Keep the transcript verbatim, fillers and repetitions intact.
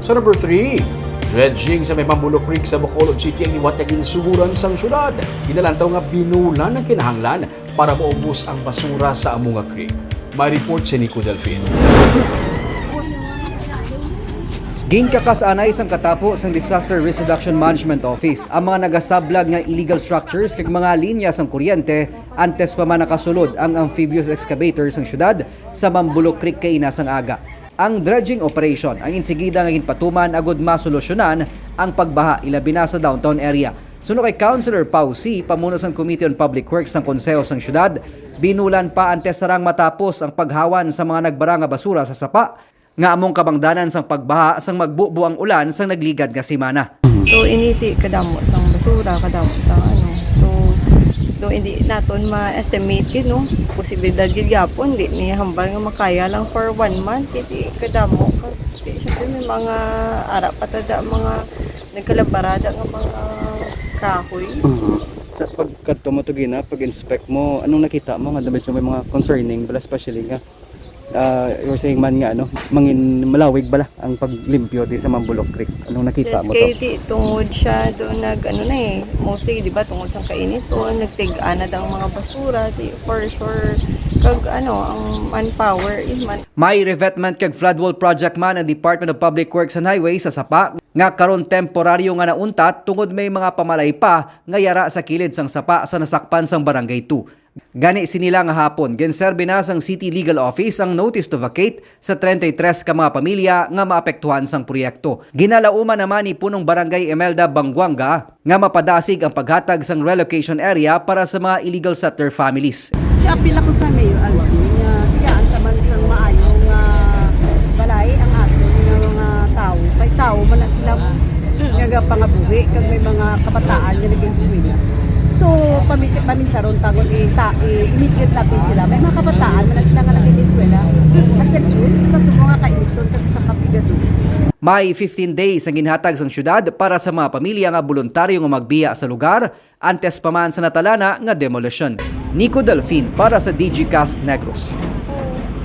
Sa number three, dredging sa may Mambulok Creek sa Bacolod City ang iwat nga ginsuguran sang syudad. Ginalantaw nga binulan ang kinahanglan para maubos ang basura sa amo nga creek. May report si Nico Delfin. Ginkakas-anay sang katapo sang Disaster Risk Reduction Management Office ang mga nagasablag nga illegal structures kag mga linya sang kuryente antes pa man nakasulod ang amphibious excavator sang syudad sa Mambulok Creek kaina sang aga. Ang dredging operation ang insigida nga ginpatuman agud masolusyonan ang pagbaha, ilabi na sa downtown area. Suno kay Councilor Pau C, pamuno sang Committee on Public Works sang Konseho sang Syudad, binulan pa antes sarang matapos ang paghawan sa mga nagbara nga basura sa sapa nga among kabangdanan sang pagbaha sang magbubo ang ulan sang nagligad nga semana. So, initi kadamo sang basura, kadamo sang ano. So, do hindi naton ma-estimate gid, no? Posibilidad gid gyapon, di ni hambal nga makaya lang for one month, hindi kadamo. Kay, syempre, may mga ara pa tada, mga nagkalabarada nga mga kahoy. Mhm. Sa pagkadto mo to gina, pag-inspect mo, anong nakita mo nga medyo may mga concerning bala, especially nga, ah, you're saying man nga, ano, mangin malawig bala ang paglimpyo di sa Mambulok Creek? Anong nakita Yes, mo to? Kay di, tungod siya doon nag, ano na eh, mostly, di ba, tungod sa kainit o nagtig-anad ang mga basura, di, for sure, kag ano, ang manpower, is man, May revetment kag floodwall project man ang Department of Public Works and Highways sa sapa nga karon temporaryo nga nauntat tungod may mga pamalay pa nga yara sa kilid sang sapa sa nasakpan sang Barangay two. Gani sini la nga hapon, ginserbi na sang City Legal Office ang notice to vacate sa treinta y tres ka mga pamilya nga maapektuhan sang proyekto. Ginalauman naman ni Punong Barangay Imelda Banguanga nga mapadasig ang paghatag sang relocation area para sa mga illegal settler families. Apil ako sa Mayor Alvin nga biyaan ta man sang maayo nga balay ang aton nga mga tawo. Kay tawo man na sila nga pangabuhi kag may mga kabataan nga nag-eskwela. So, pami-, paminsaron ta kung i-, ta-, i-, i-educate natin sila. May mga kabataan man na sila nga nag-eskwela. Hangtod June, sa sumo nga kainiton kag sa kapigadon. May fifteen days ang ginhatag sang syudad para sa mga pamilya nga boluntaryo nga magbiya sa lugar antes pa man sa natalana nga demolition. Nico Delfin para sa Digicast Negros.